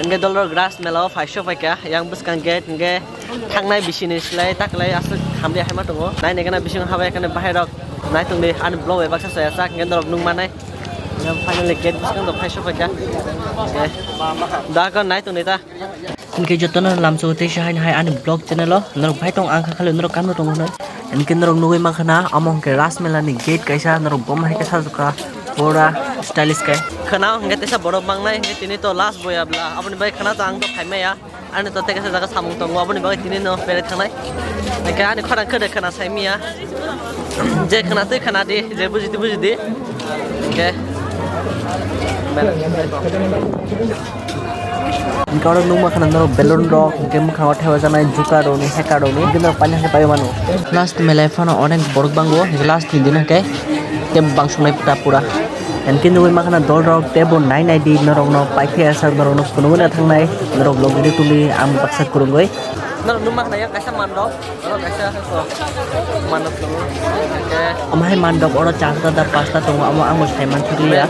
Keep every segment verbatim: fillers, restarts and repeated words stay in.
Hingke dolrok Ras Mela o phai sophaikha, yang bwskang gate hingke thangnai bisini slai taklai aswk hamya haima tongo. Naini gana bising habai kane bahai rok naitung di ani vlog bai baksa soya sak hingke norok nung manai. Finally gate bwskang do phai sophaikha. Hingke da kon naitung di ta. Hingke jotono lamso tei sahai hai ani vlog channel o norok bai tong ang kha khali norok kamo tongo hwnwi. Hingke norok nugui mankha na omo hingke Ras Mela ni gate kaisa norok bom hai khe sajokha pura stylish khe. Khwnao hingke teisa borok mangnai hingke tini to last boya bla aboni bai khwna to ang to phaimaya. Ani to tei kaisa jaga samung tongo, aboni bagwi tini no berai thangnai. Hingke ani khorang khede khwna saimiya. Je khwna twi khwna di, je buji di buji di. Hingke. Hingke oro nukma khwna norok balloon rok, hingke mwkhango thepajaknai juta rokni, heka rokni, hingke norok paina hai paiwi mano. Last melai phano onek borok bango, hingke last ni dino hingke tei bang songnai ta pura. Hingke nugui mankha na dol rok tei bo nai nai di norokno paithai aswk norokno phunugui na thangnai norok vlog video tuli ang baksa kwrwngwi. Norok nukma khna yang kaisa mandop, oro kaisa mandop tongo. Omo hai mandop oro charta da pasta tongo, omo ang bo sai manthakliya.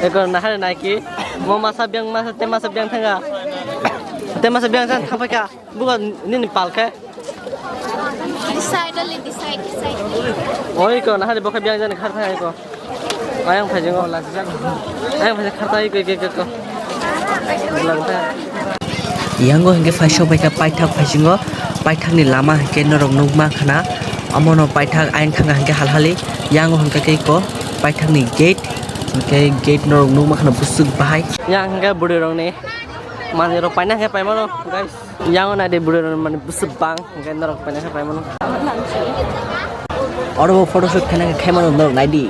Eko nahari naiki, mo masa biyang masa te masa biyang thanga, te masa biyang thang thangpaikha. Buka nini pal khe? Decide, only decide, decide. Oi ko, nahari bokhe biyang jani khar thai ko. Ayang phai jingo. Ayang phai khar thai ko, ko, ko, ko. Lang thai. Yango hingke phai sok bai kha paithak phai jingo. Paithak ni lama hingke norok nukma khana. Omono paithak ayang thanga hingke hal hali. Yango hingke kei ko paithak ni gate. Hingke gate norok nukma khana busuk bahai. Yang hingke bwrwi rok ni manwi rok paina hingke paimano, guys. Yang nai de bwrwi rok mani bwswk bang, hingke norok paina khe paimano. Oro bo photoshoot khaina khe khaimano norok nai di.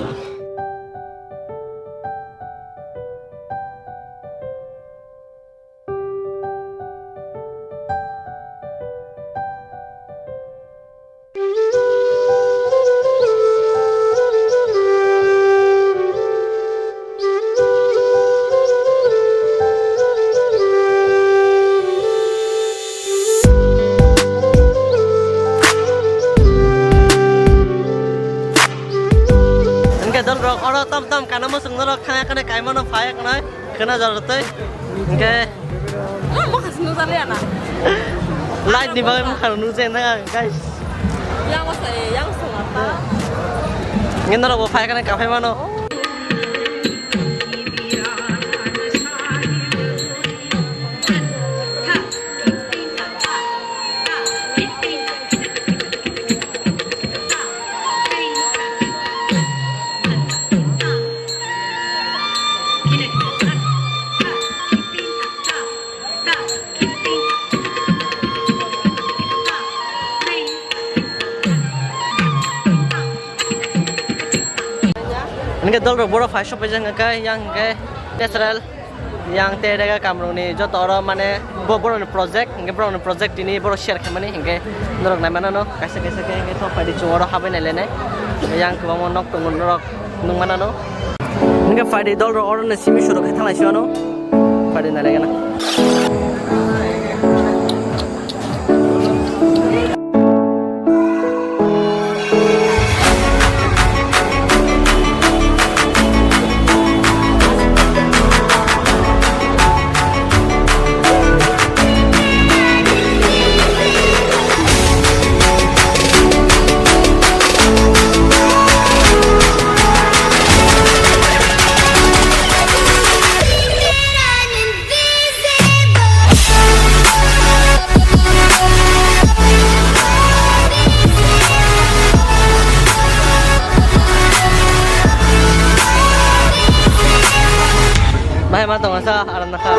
Hingke dol rok oro tom tom kana mwswk norok thangya khwna kaimano phai khwna khwna jor tei hingke. Light ni bagwi mokha nukjai na guys. Yang masa yang sunga ta. Ngen norok bo phai kana kaphai mano. Hingke dol rok borok phai sophaijak hingke yang hingke natural yang te rega kamrok ni joto oro mane bo borok ni project hingke borok ni project tini borok share khaimani hingke norok nai mano no kaisa kaisa khe hingke thok phaidi chwng oro habai nai le nai yang kwbangma nok tongo norok. Nung manano. Hingke phaidi dol rok oro ni simi surok hai thanglai si mano. Phaidi nai lagena. Bahai ma tongo sa, aram nakha.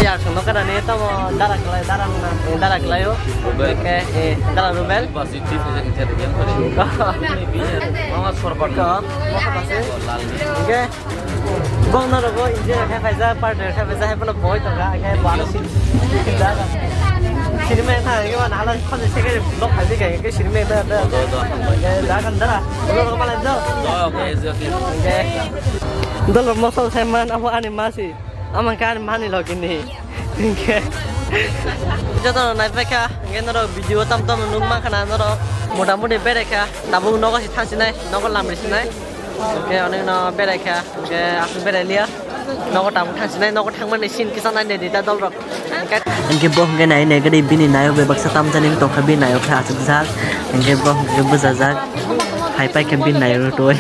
Yar song no kada ni tamo dara klai, dara hwnna, eh, dara klai o. Rubel. Ke, eh, dara Rubel. Positive aja ngejar yang kore. Mama sorbat. Ko, mo kata se. Oke. Bong no rogo, inje khai phaijak, partner khai phaijak, hai pono boi tongkha, khai bo ano sin-, sinda. Sinimai thang, hai bo nahal khon se khai block khai khai, khai sinimai ta ta. Do, do, do. Khai da kan dara. Rogo malai do. Do, okay, is okay. Oke. Dol mosol sai man, abo ani masi. Ama khe ani mani logini. Hinkhe jotono naipaikha, hinkhe norok video tam tam nukmankha na norok. Motamoti berekha, tabuk nogo se thangsinai, nogo lamrisinai. Hingke onekno berai kha, hingke aswk berai liya. Nogo tamo thangsinai, nogo thangmani scene kisa nai naidi ta dolrok. Hingke bo hingke nai nai gadi bini nayo be baksa tamjani tongkha bini nayo khe aswkjak. Hingke bo hingke bwsajak. Hai pai khe bini nayo rw twi.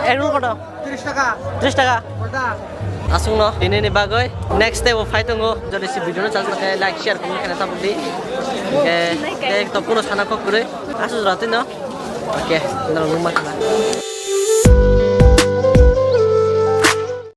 Egg roll koto? Tris taka. Tris taka. Aswkno tini ni bagwi next step o phai tongo. Jodi si video no chajak khe like, share, comment khaina tabuk di. Hingke tei to kuno sana kok kwrwi. Aswk jora twi no. Oke, norok nung ma khana.